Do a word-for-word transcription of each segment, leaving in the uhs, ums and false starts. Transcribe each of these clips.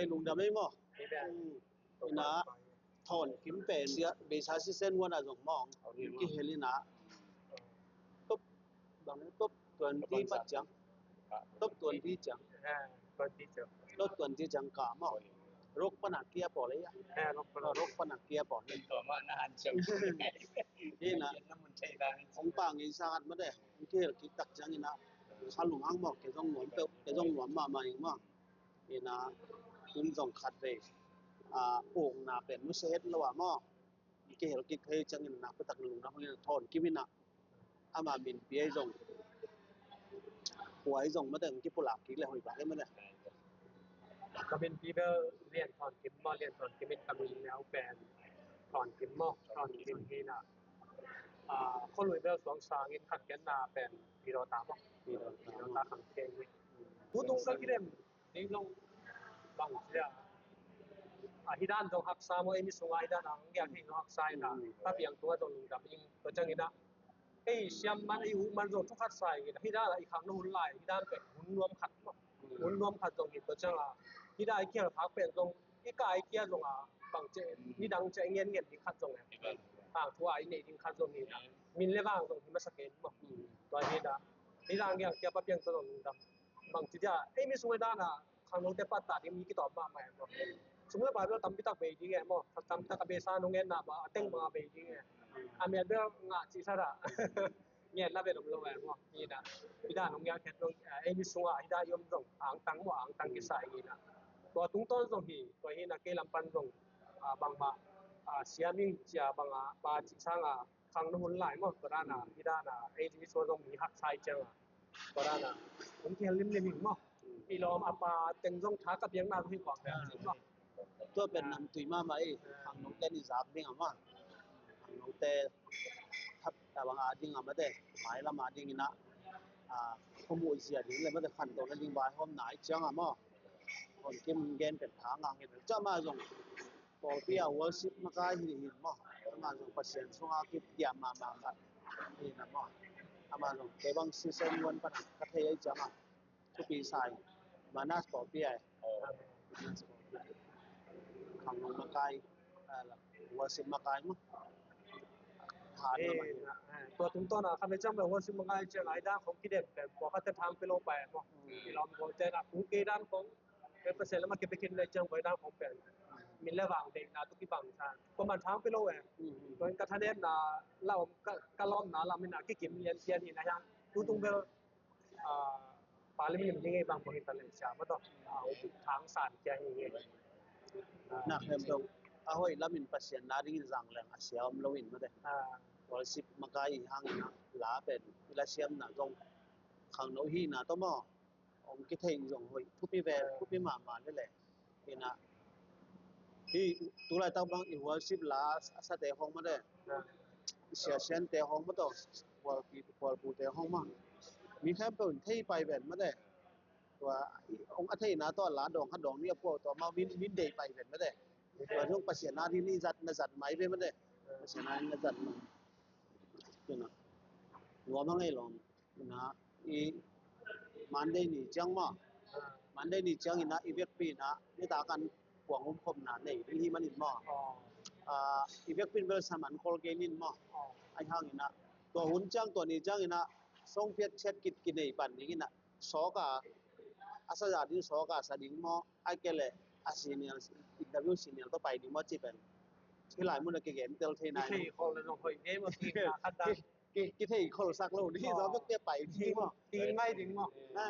Lungdam ei maw. Ina thawn kim pen sia beisa sisen wana zong maw. Kihel ina top bang top twenty pat ciang. Top twenty ciang. Top twenty ciang ka maw. Rok pana kia pawl ei a. Rok pana kia pawl. Ina ong pang ei sangat mate. Kihel kik tak ciang ina khalung hang maw. Ke zong nuam peuh ke zong nuam mahmah ing maw. Ina tun zong khat vei ukna pen nusia het lo a maw. Kihel kik thei ciangin nakpitak lungdam hangin thawn kim ina ama min pi ei zong kua ei zong mate kipulak kik le hoih bak ei mate. Ka min pi bel Lian Thawn Kim maw, Lian Thawn Kim in ka min neu pen Thawn Kim maw, Thawn Kim hi ina. Khualui bel Suang Sang in khat kenna pen Pidawta maw, Pidawta Khang Theng hi. Tutung ka kidem ding long bang sia. A hi dan zong haksa maw, ei mi sunga hi dan a ngiak hi zong haksa ina. Ka piang tunga zong lungdam ing tua ciang ina. Ei siam man ei uh man zong thukhat sa ing hi dan a i khang na hun lai hi dan pen hun nuam khat maw. Hun nuam khat zong hi tua ciang a hi dan a i kial khak pen zong i ka i kia zong a bang ce ni dang ce ngen ngen ni khat zong e. Tang thu a i nei ding khat zong hi na. Min le vang zong hi masa ken maw. Tua hi na hi dan ngiak kia pa piang tua zong lungdam. Bang ci dia ei mi sung ai dan a khangnote pattah ding mi kitawm mahmah e maw. Sum le pai bel tampi tak bei ding e maw. Tampi tak a beisa nong ngen na ba a teng bang a bei ding e. A miat bel ngah ci sa da. Ngen na bel om lo e maw. Hi na hi dan nong ngiak khet nong ei mi sung a hi dan i om zong angtang maw angtang kisa hi na. Tua tungtawn zong hi tua hi na kei lam pan zong bangmah siam ing cia bang a ba ci sang a khang na hun lai maw tua dan a hi dan a ei ci sua zong mi hak sai ciang a. Tua dan a hun kihel limlim hi maw. I lawm a pa teng zong tha ka piakna zong hi kuang pen zong maw. Tua pen namtui mahmah ei khangnote ni zak ding a maw. Khangnote thap a bang a ding a mate mailam a ding ina khuamuh zia ding le mate khantohna ding vaihawmna i ciang a maw. Hon kim gen pen tha ngang hi cia ma zong pawlpi a worship makai hi hi maw. Ama zong Pasian sunga kipia mahmah khat hi na maw. Ama zong kei bang sisen wan pana ka thei ei ciang a thupi sai Manas pawlpi ai. Manas pawlpi khang makai worship makai maw. Tua tungtawn a khan ei ciang pen worship makai ciang ai dan khong kidem pen pua khat te thang pilo pai maw. I lawm gol ciang a kung kei dan khong Pen Pasian lam a kipiakin le ciang voi dan khong pen min le vang deihna tu kibang sa. Kuaman thang pilo e. Tuan ka thanemna la om ka lawmna lam ina kikim lian pian hi na hiang tutung bel pa lim lim hi ngei bang bang hi ta leng sia ma tawh a um thang san kia hi ngei. Nak hem dong a hoih lam in Pasian na ding in zang leng a sia om lo in mate. Worship makai i hang ina la pen i la siamna zong khangno hihna tawh maw. Hong kithei zong hoih thupi ve thupi mahmah lele. Ina hi tulaitak bang i worship la a sate hong mate. I siasiante hong mato. Kualpute hong ma mi khempeuh in thei pai ven mate. Tua hong a theina tawh la dawng kha dawng ni a puau tawh ma min min dei pai ven mate. Tua zong Pasian a ding i zat na zat mai ve mate. Pasian a ding na zat mai. Ina nuam a ngei lawm. Ina i Monday ni ciang maw. Monday ni ciang ina i vekpi ina nitak an puang umkhopna nei ding hi manin maw. I vekpi in bel sam an khol kei nin maw. Ai hang ina tua hun ciang tua ni ciang ina song piat chet kit kinei pan ding ina sawka a sa za ding sawka sa ding maw. Ai kei le a senior interview senior tawh pai ding maw ci pen. Hi lai mun a kigen tel thei nai. Kithei khol le zong hoih ngei maw. Kithei khol sak lo ni hi zaw bek te pai ding maw. Ki ngai ding maw.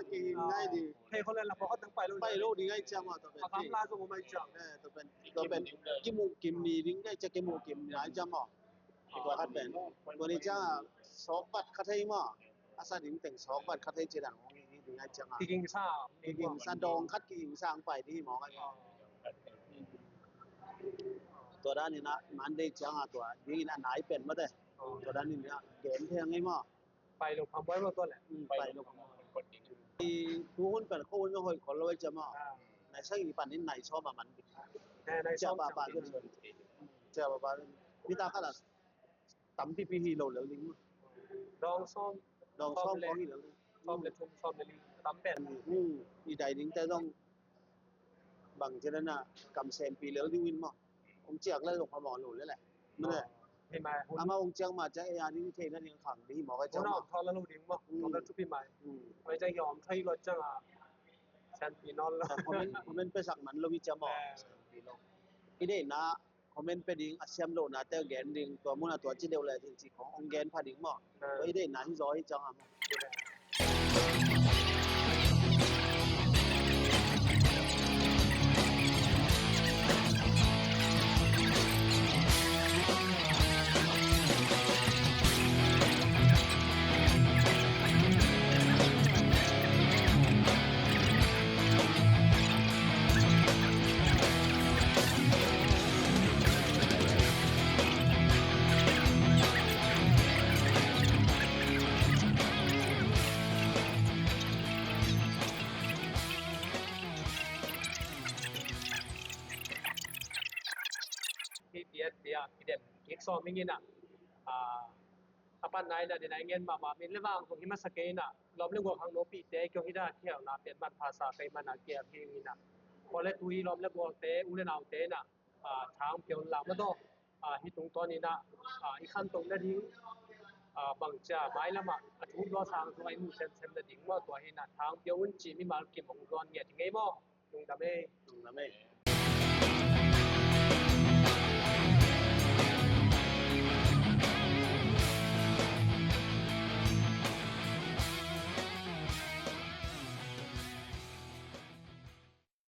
Ki ngai ding. Thei khol le la pawh tang pai lo. Pai lo ding ngai ciam maw. Tua pen a kam la zong mai ciam. Tua pen tua pen kimu kim ni ding ngai ciam kimu kim ni ngai ciam maw. Tua khat pen tua ni ciam a sawk bat khat thei maw. A sa ding teng sawk bat khat thei ci dan hong hi ding ngai ciam a. Kiging sa kiging sa dawng khat kiging sa ang pai ding hi maw ngai maw. Tua dan ina Monday ciang a tua ding ina nai pen mate. Tua dan ina gen thei ngai maw. Pai lo phambuai maw tua le. Pai lo phambuai. I tu hun pen ko hun hoih khol lo ai ciam a. Nai sang i pan in nai sawm a man. Nai sawm papa. Cia papa. Ni ta kala tampipi hi lo lel ding. Dawng sawm. Dawng sawm kong hi lo ding. Sawm le thum sawm le li tam pen. I dai ding te dong. Bang ci dan a kam sempi lel ding in maw. Hong ciak le zong a mawh lo le le. Mene. Hi mai hun. Ama hong ciak ma ciak e a ding thei na ding khang ding hi maw ka ciak ma. Hun a om thawh la lo ding maw. Om la thupi mai. Oi ciak hi om thawh i lo ciak a. Sempi nawn lo. Comment, comment pe sak man lo hi ciak maw. Sempi lo. I deihna comment pe ding, a siam lohnate gen ding, tua munah tua ci deuh le cin ci khong hong gen pha ding maw. Tua i deihna hi zaw hi ciang a maw. Hi piat piat kidem kik sawm ing in ah. A pan nai na dina i ngen mahmah min le vang kong hi masa kei in ah, lawm le gual khang nopite kiong hi da khialhna pian man phasa kei man a kial hi in ah, khua le tui lawm le gualte u le naute in ah, a, thang pion lau mataw, a, hi tungtawn in ah, a, i khantoh nading, a, bangcia mailamah a thuk lua sang zong a i muh semsem nading maw, tua hi in ah thang pion un ci mimal kim hong zuan ngiat hi ngei maw. Lungdam ei. Lungdam ei.